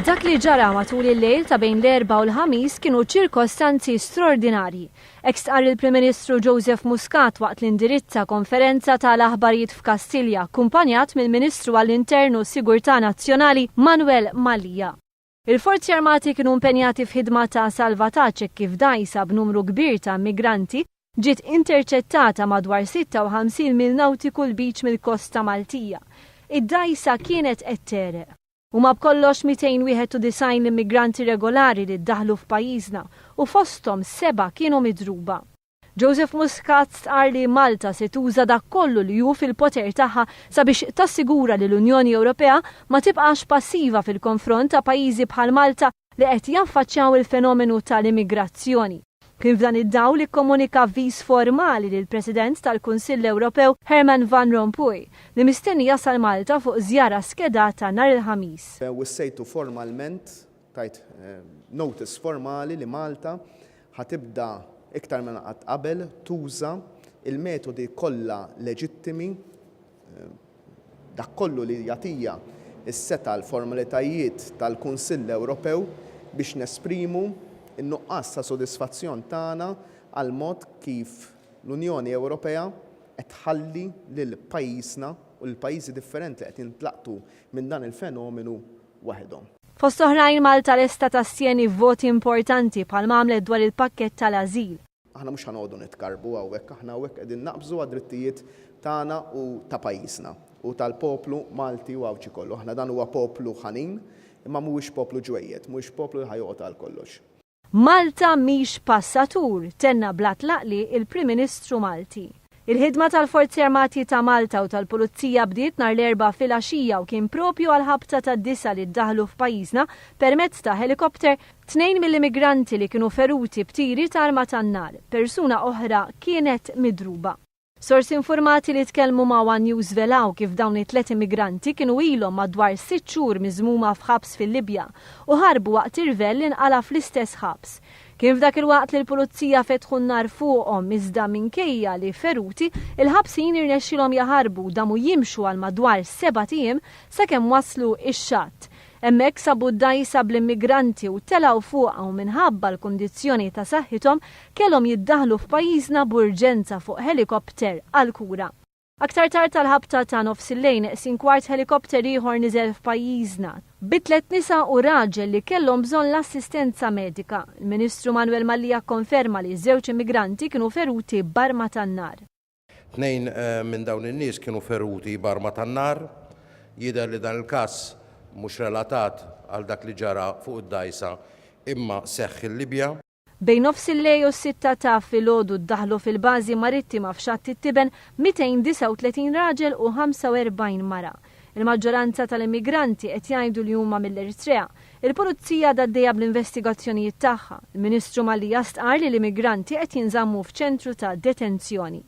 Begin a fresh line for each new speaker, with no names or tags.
Dak li ġara matul il-lejl ta' bejn l-Erbgħa u l-Ħamis kienu ċirkostanzi straordinarji. Hekk stqarr il-Prim Ministru Joseph Muscat waqt li indirizza konferenza ta' l-aħbarijiet f'Kastilja akkumpanjat mill-Ministru għall-Intern u s-Sigurtà Nazzjonali Manuel Mallia. Il-Forzi Armati kienu impenjati f'ħidma ta' salvataġġ hekk kif dgħajsa b'numru kbir ta' immigranti ġiet interċettata madwar 56 mil nawtiku 'l biċ mill-kosta Maltija. Id-dgħajsa kienet qed tegħreq. Huma b'kollox 291 l-immigranti irregolari li ddaħlu f'pajjiżna u fosthom sebgħa kienu midruba. Joseph Muscat stqarr li Malta se tuża dak kollu li hu fil-poter tagħha sabiex tassigura li l-Unjoni Ewropea ma tibqax passiva fil-konfront ta' pajjiżi bħal Malta li qed jaffaċċjaw il-fenomenu tal-immigrazzjoni. Kien f'dan id-dawl li kkomunika avviż formali lill-President tal-Kunsill Ewropew Herman Van Rompuy, li mistenni jasal Malta fuq żjara skedata nhar il-Ħamis.
Wissejtu formalment, tajt notice formali li Malta ħa tibda iktar minn qatt qabel tuża l-metodi kollha leġittimi, Dak kollu li jagħtija s-setgħa l-formalitajiet tal-Kunsill Ewropew biex nesprimu n-nuqqas ta' sodisfazzjon tagħna għall-mod kif l-Unjoni Ewropea qed tħalli lil pajjiżna u lil pajjiżi differenti li qed jintlaqtu minn dan il-fenomenu waħedhom.
Fost oħrajn Malta lesta tastjeni f'voti importanti bħalma għamlet dwar il-pakkett tal-ażil.
Aħna mhux ħa noqogħdu nitkarrbu hawnhekk, aħna hawnhekk qegħdin naqbżu għad-drittijiet tagħna u ta' pajjiżna u tal-poplu Malti u Għawdxi kollu. Aħna dan huwa poplu ħanin, imma mhuwiex poplu ġwejjed, mhuwiex poplu li ħa joqgħod għal kollox.
Malta mhix passatur, tenna bla tlaqliq il-Prim Ministru Malti. Il-ħidma tal-Forzi Armati ta' Malta u tal-Pulizija bdiet nhar l-Erbgħa filgħaxija u kien propju għall-ħabta tad-disgħa li ddaħlu f'pajjiżna permezz ta' ħelikopter tnejn mill-immigranti li kienu feruti b'tiri ta' arma tan-nar. Persuna oħra kienet midruba. Sorsi infurmati li tkellmu ma' one News żvelaw kif dawn it-tliet immigranti kienu ilhom madwar sitt xhur miżmuma f'ħabs fil-Libja u ħarbu waqt irvell li nqala' fl-istess ħabs. Kien f'dak il-waqt li l-Pulizija fetħu n-nar fuqhom iżda minkejja li feruti, il-ħabsin irnexxielhom jaħarbu u damu jimxu għal madwar sebat ijiem sakemm waslu x-xatt. Hemmhekk sabu d-dgħajsa bl-immigranti u telgħu fuqha u minħabba l-kundizzjoni ta' saħħithom kellhom jiddaħħlu f'pajjiżna b'urġenza fuq ħelikopter għall-kura. Aktar tard għall-ħabta ta' nofsillejn neqsin kwart ħelikopter ieħor niżel f'pajjiżna, bi tlett nisa u raġel li kellhom bżonn l-assistenza medika. Il-Ministru Manuel Mallia kkonferma li ż-żewġ immigranti kienu feruti b'arma tan-nar.
Tnejn minn dawn in-nies kienu feruti b'arma tan-nar. Jidher li dan il-każ mhux relatat għal dak li ġara fuq id-dgħajsa imma seħħ il-Libja.
Bejn nofsillejl u s-sitta ta' filgħodu ddaħħlu fil-bażi marittima f'Xatt it-Tiben 239 raġel u 45 mara. Il-maġġoranza tal-immigranti qed jgħidu li huma mill-Eritrea. Il-Pulizija għadha għaddejja bl-investigazzjonijiet tagħha. Il-Ministru Mallia stqarr li l-immigranti qed jinżammu f'ċentru ta' detenzjoni.